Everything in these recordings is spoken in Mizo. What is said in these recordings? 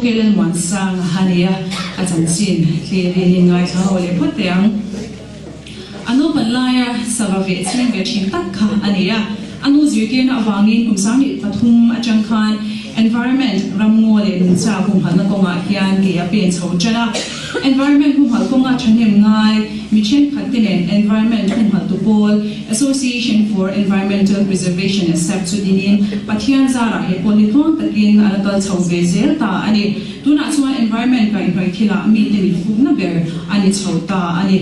Keilen Muansanga a ni a, a chanchin thlirin in ngaithla ho leh phawt teh ang. A naupan laia sava veh chhing ve thin tak kha a ni a, a nu zirtirna avangin kum 23 atang khan Environment, ramngaw leh nungcha humhalhna kawngah hian ke a pen chho tan a. Environment humhalh kawnga thahnem ngai mi thenkhat te nen Environment humhalhtu pawl, Association for Environmental Preservation, ASEP, chu dinin Pathian zarah he pawl hi tluang takin a la kal chho ve zel ta a ni. Tunah chuan Environment kaihhnawih thilah mite mit fukna ber a ni chho ta a ni.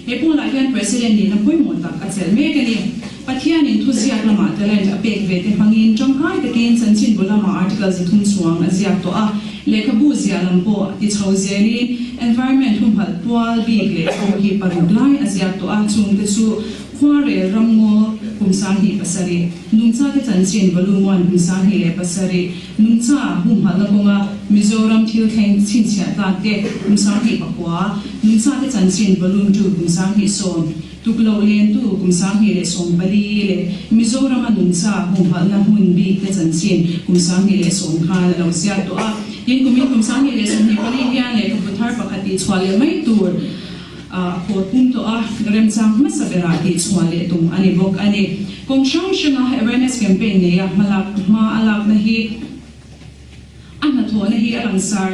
He pawlah hian President nihna pawimawh tak a chelh mek a ni. Pathianin thuziak lamah talent a pek ve te hmangin tangkai takin chanchinbu lamah article 300 chuang a ziak tawh a, lehkhabu ziah lam pawh ti chho zelin environment humhalh pual bik leh pawh hi paruk lai a ziak tawh a, chungte chu Khuarel Ramngaw kum 27, Nungchate Chanchin Volume One kum 27, Nungcha humhalhna kawnga Mizoram thil thleng chhinchhiah tlak te kum 29, Nungchate Chanchin Volume Two kum 2010, Tukloh Lentu kum 2014 leh Mizorama nungcha humhalhna hmun bik te chanchin kum 2010 khan a lo ziak tawh a. Tin, kumin kum 2024 hian lehkhabu thar pakhat tihchhuah leh mai tur a phawt pum tawh a, remchang hmasa berah tihchhuah leh tum a ni bawk a ni. Kawng hrang hranga awareness campaign neia hmalak hma a lakna hi a hnathawhna hi a langsar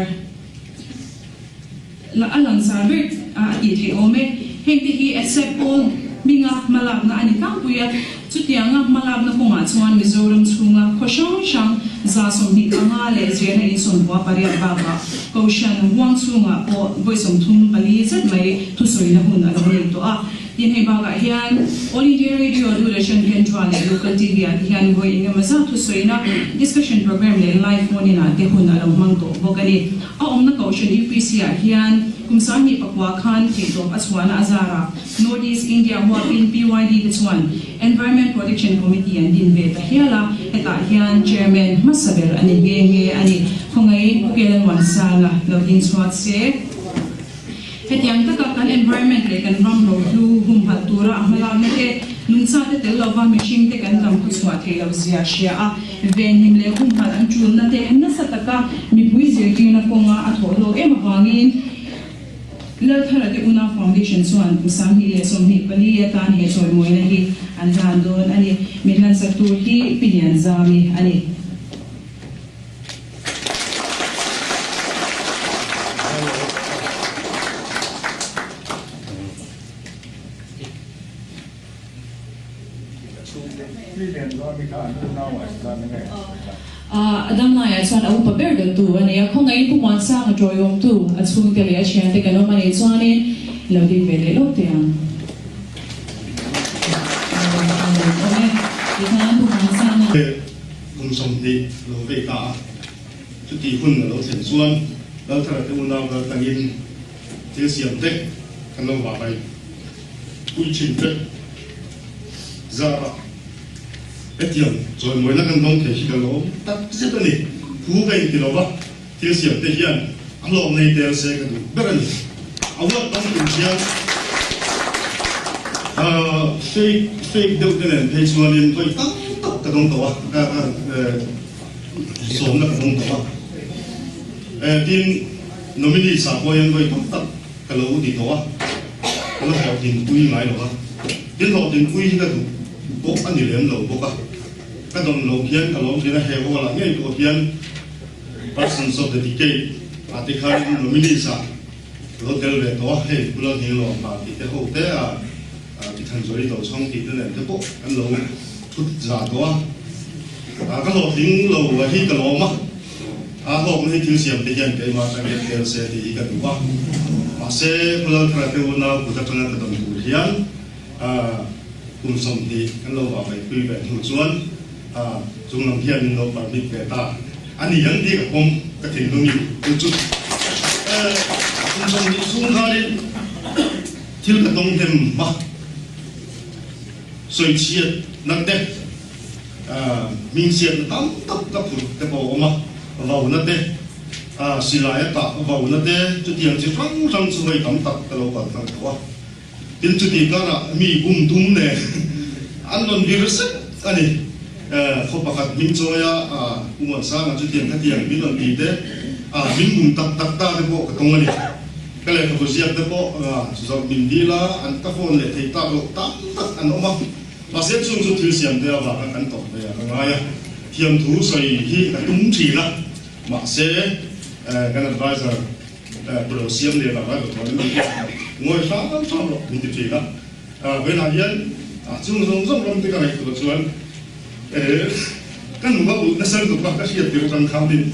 a langsar ber a tih theih awm e. Hengte hi ASEP pawl hminga hmalakna a ni tlangpui a, chutianga hmalakna kawngah chuan Mizoram chhunga khaw hrang hrang 75 leh zirna in 98 bakah Kohhran huang chhungah pawh vawi 34 zet mai thusawina hun a lo nei tawh a. Tin, hei bakah hian All India Radio, Doordarshan Kendra leh Local TV ah te hian vawi engemaw zat thusawina, discussion program leh live phone in ah te hun a lo hmang tawh bawk a ni. A awmna Kohhran UPC ah hian kum 29 khan theihtawp a chhuahna a zarah North East India huapin PYD te chuan Environment Protection Committee an din ve ta hial a, hetah hian Chairman hmasa ber a ni nghe nghe a ni. Khawngaih Pu Kelanmuansanga lo ding chhuak se. Hetiang taka kan environment leh kan ram rohlu humhalh tura a hmalakna te, nungcha te tel lova mihring te kan dam khawchhuah theih loh zia hria a, venhim leh humhalh an tulna te nasa taka mipui zirtirna kawnga a thawh hlawk em avangin Lalthara te Unau Foundation chuan kum 2024 atan he chawimawina hi an hlan dawn a ni. Min hlansak tur hi Pi Lianzami a ni. A damlaiah chuan a upa ber dawttu a nei a, khawngaihin Pu Muansanga tawiawmtu a chhungte leh a thiante kan awm a nih chuanin lo ding ve leh lawk teh ang. Kum 20 lo vei ta a, chuti hun a lo thlen chuan Lalthara te unau kal tlangin thil siam te kan lo vah mai. Pui thin te zarah hetiang chawimawina kan dawng thei hi ka lawm tak zet a ni. Thu ka inti lo va, thil siam te hian a hlawm nei tel se ka duh ber a ni. A huat dawng tur hian fake fake deuh te nen phei chuanin vawi tam tak ka dawng tawh a, ka ka sawmna ka dawng tawh a. Tin, nominee sa pawh hian vawi tam tak ka lo ti tawh a, ka la hlawhtlinpui ngai lo a, tin hlawhtlinpui hi ka duh pawh a ni lem lo bawk a, ka dawn loh hian ka lawm thin a, he hall ah ngei pawh hian Persons of the Decade ah te khan nominees ah ka lo tel ve tawh a, hei Pu Lalhninglawm pa tih te ho te a Tithanzawri Tochhawng tih te nen te pawh kan lo thut za tawh a, ka hlawhtling lo hi ka lawm a. A hlawkna hi thil siam te hian keimah atangin tel se tih hi ka duh a, mahse Pu Lalthara te unau kut atanga ka dawm tur hian kum 20 kan lo vah mai pui ve hnu chuan chung lam hian min lo permit ve ta a ni ang tih ka pawm ka thinlungin chu chu kum 20 chhung khanin thil ka tawng hnem a, sawichhiat na te. Hmingchhiatna tam tak ka phurh te pawh a awm a, vauna te, silai a kah vauna te, chutiang chi hrang hrang chu hei tam tak ka lo kal tlang tawh a. Tin, chuti karah mi bum tum nen an rawn vir sek a ni. Khaw pakhat hming chawia Pu Muansanga chutiang khatiang min rawn ti te. Min bum tak tak ta te pawh ka tawng a ni. Ka lehkhabu ziak te pawh zawrh min dil a, an ka phone leh thei tak loh tam tak an awm a. Mahse chung chu thil siam te avanga kan tawp ve a ka ngai a. Thiamthu sawi hi ka tum thin a, mahse kan advisor Pu Lo Siam Lian a ka thuan a ni a, ngawi hram hram rawh min ti thin a. Vawiinah hian chung zawng zawng ram te ka ngaihtuah chuan ka nu a ulh nasa lutuk a, ka hriat tir atang khan min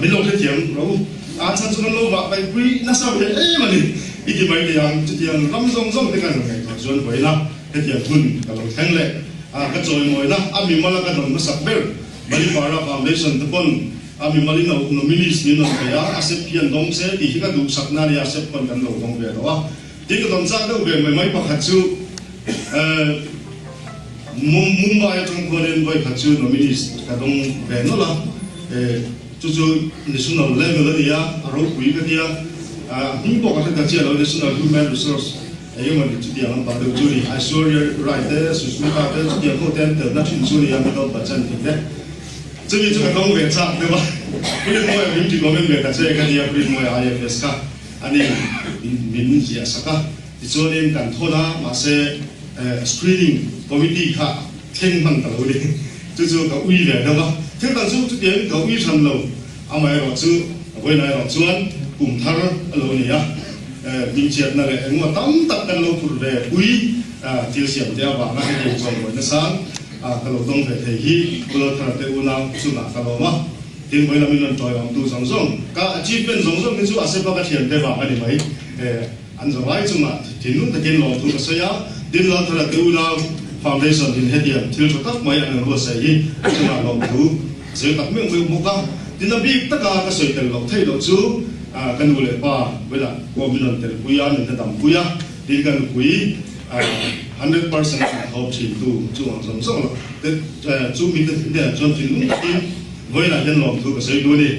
min lo hrethiam ro a chhan chu kan lo vah paihpui nasa ve em a ni. I ti mai thei ang, chutiang ram zawng zawng te ka han ngaihtuah chuan vawiinah hetiang hun ka lo thleng leh a, ka chawimawina a mimal a ka dawn hmasak ber Malipara Foundation te pawn a mimal in nominees min rawn pe a, a sep hian dawng se tih hi ka duhsakna a nia, a sep pawn kan lo dawng ve tawh a. Tin ka dawn chak deuh ve mai mai pakhat chu Mumbai atang khuanin vawi khat chu nominees ka dawng ve nawlh a, chu chu national level a ni a, a ropui ka tia, a hming pawh ka hre ta chiah lo, National Human Resource eng emaw ni chutiang an pah deuh chu ni, Aishwarya Rai te, Sushmita te chutiang ho te an telna thin chu ni a, Amitabh Bachchan tih te. Chumi chu ka dawng ve chak deuh a, Purinmawia min ti comment ve ta che ka nia, Purinmawia IFS kha. A ni, min ziah sak a, tichuanin kan thawn a, mahse screening committee kha thleng hman ta lo ni. Chu chu ka ui ve deuh a, thil dang chu chutiangin ka ui hran lo, amaherawh chu vawiin erawh chuan kum thar a lo ni a, hmingchhiatna leh engemaw tam tak kan lo phurh ve pui thil siam te avanga hetiang chawimawi nasang ka lo dawng ve thei hi Pulalthara te unau chungah ka lawm a. Tin, vawi lamin rawn tawi awmtu zawng zawng, ka achievement zawng zawng hi chu a sepa ka thiante vang a ni mai. An zavai chungah thinlung takin lawmthu ka sawi a, tin Lalthara te unau Foundation in hetiang thil tha tak mai an rawn ruatsaih hi a chungah lawmthu ka sawi tak meuh meuh bawk a. Tin, a bik taka ka sawi tel loh theih loh chu ka nu leh pa bulah pawh min rawn telpui a, min la dampui a, tin ka nupui 100% a thawk thintu chungah zawng zawng lo te chu mite hnenah chuan thinlung takin Vawiinah hian lawmthu ka sawi duh a ni.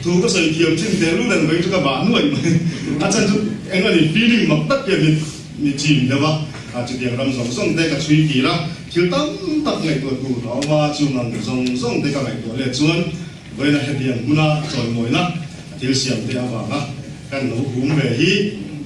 Thu ka sawi thiam thin teh lu nen vawiin chu ka bah nuaih mai. A chhan chu eng a ni feeling mak tak hian ni ni chim deuh a. A chutiang ram zawng zawng te ka chhui tir a, thil tam tak ngaihtuah tur a awm a, chung ang zawng zawng te ka ngaihtuah leh chuan vawiinah hetiang hmuna chawimawina thil siam te avanga kan lo hum ve hi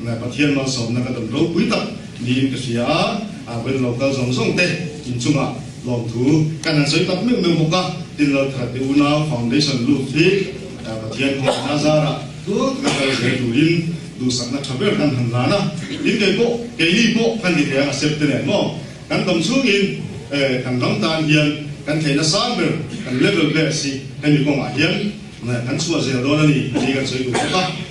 Pathian malsawmna ka dawn ropui tak niin ka hria a. A vawiin lo kal zawng zawng te inchungah Lawmthu kan han sawi tak meuh meuh bawk a, tin Laltharate unau Foundation lut hi Pathian kawngna zarah tluang taka kal zel turin duhsakna tha ber kan han lan a, tin kei pawh keini pawh kan ni thei ang a sep te nen maw kan dam chhungin kan ram tan hian kan theihna sang ber kan level best hi hemi kawngah hian kan chhuah zel dawn a ni tih kan sawi duh bawk a.